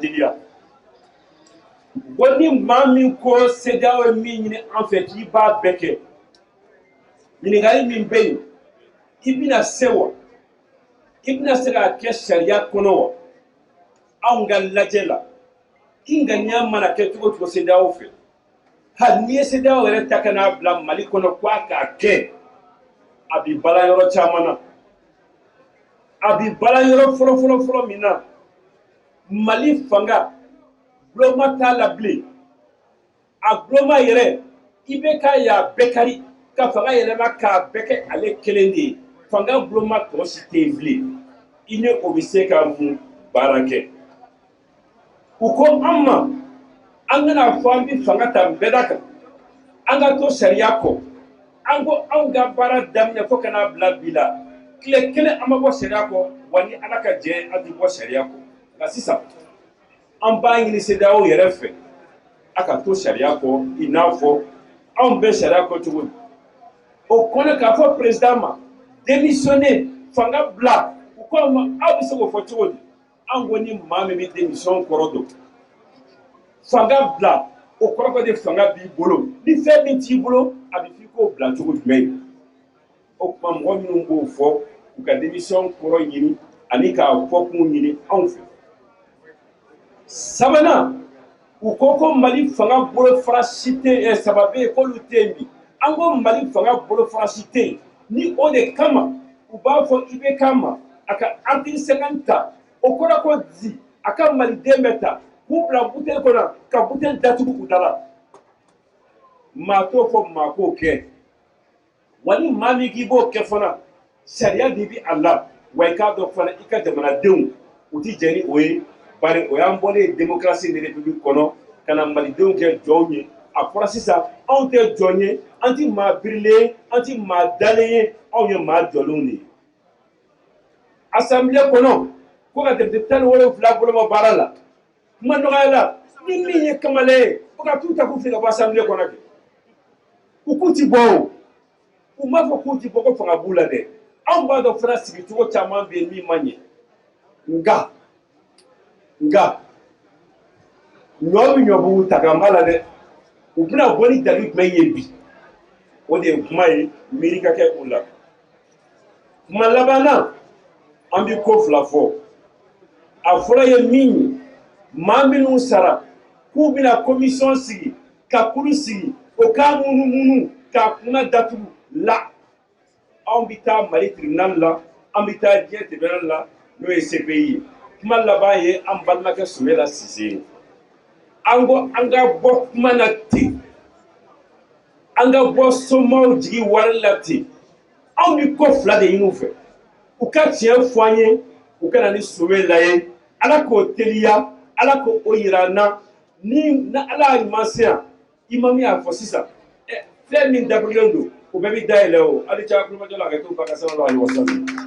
teliya. Ko ni maa min ko CEDEAO ye min ɲini an fɛ k'i b'a bɛɛ kɛ, ɲininkali min bɛ yen, i bɛna se wa? I bɛna se k'a kɛ sariya kɔnɔ wa? Anw ka lajɛ la, i ŋaniya mana kɛ cogo o cogo CEDEAO fɛ, hali n'i ye CEDEAO yɛrɛ ta ka n'a bila Mali kɔnɔ ko a k'a kɛ, a b'i balan yɔrɔ caman na. A b'i balan yɔrɔ fɔlɔ fɔlɔ fɔlɔ min na, Mali fanga gulɔma t'a la bilen. A gulɔma yɛrɛ, IBK y'a bɛɛ kari ka fanga yɛlɛma k'a bɛɛ kɛ ale kelen de ye. Fanga gulɔma tɔ si tɛ yen bilen. I ni o bɛ se ka mun baara kɛ? U ko an ma, an kana fɔ an bɛ fanga ta bɛɛ kan, an ka to sariya kɔ. An ko anw ka baara daminɛ fo ka n'a bila bi la, tile kelen an ma bɔ sariya kɔ, wa ni Ala ka jɛ an tɛ bɔ sariya kɔ. Nka sisan an b'a ɲini CEDEAO yɛrɛ fɛ, a ka to sariya kɔ i n'a fɔ anw bɛ sariya kɔ cogo di. O kɔnɔ k'a fɔ président ma démissionner, fanga bila, u ko an ma aw bɛ se k'o fɔ cogo di? An ko ni maa min bɛ démission kɔrɔ dɔn, fanga bila, o kɔrɔ ko de fanga b'i bolo. Ni fɛn min t'i bolo, a bɛ f'i k'o bila cogo jumɛn ye? O tuma mɔgɔ minnu b'o fɔ, u ka démission kɔrɔ ɲini ani k'a fɔ kun ɲini anw fɛ. Sabanan, u ko ko Mali fanga bolofara si tɛ yen, saba bɛ yen k'olu tɛ yen bi. An ko Mali fanga bolofara si tɛ yen. Ni o de kama u b'a fɔ IBK ma a ka article 50 ta, o kɔrɔ ko di a ka maliden bɛ ta k'u bila buteli kɔnɔ ka buteli datugu u da la. Maa t'o fɔ, maa k'o kɛ. Wa ni maa min k'i b'o kɛ fana, sariya de bɛ a la. Wa i k'a dɔn fana, i ka jamanadenw u ti jɛn ni o ye, bari o y'an bɔlen ye démocratie ni république kɔnɔ ka na malidenw kɛ jɔnw ye. A fɔra sisan anw tɛ jɔn ye, an ti maa birilen ye, an ti maa dalen ye, anw ye maa jɔlenw de ye. Assemblée kɔnɔ ko ka député 17 bolo bɔ baara la, kuma nɔgɔya la, ni min ye kamalen ye, ko ka t'u ta k'u fili ka bɔ assemblée kɔnɔ kɛ. U k'u ti bɔ o, u m'a fɔ k'u ti bɔ ko fanga b'u la dɛ. Anw b'a dɔn fana sigicogo caman bɛ yen min ma ɲɛ, nka ɲɔ bɛ ɲɔbugu ta kan b'a la dɛ. U bɛna bɔ ni dalu jumɛn ye bi? O de ye kuma ye, miiri ka kɛ o la. Kuma laban na, an bɛ ko fila fɔ. A fɔlɔ ye min ye, maa minnu sara k'u bɛna commission sigi ka kulu sigi, o k'a munumunu k'a kunna datugu la, anw bɛ taa Mali tribunal la, an bɛ taa diɲɛ tribunal la, n'o ye CPI ye. Kuma laban ye an balimakɛ Sumela Sise ye. An ko an ka bɔ kuma na ten, an ka bɔ somaw jigi wari la ten. Anw bɛ ko fila de ɲini u fɛ: u ka tiɲɛ fɔ an ye, u ka na ni Sumela ye. Ala k'o teliya, Ala k'o yira an na. Ni Ala y'a ɲuman se yan, imam y'a fɔ sisan, fɛn min dabirilen don, o bɛɛ bɛ dayɛlɛ. O hali ca kulubali la ka to ba ka sallallahu alaihi wasallam.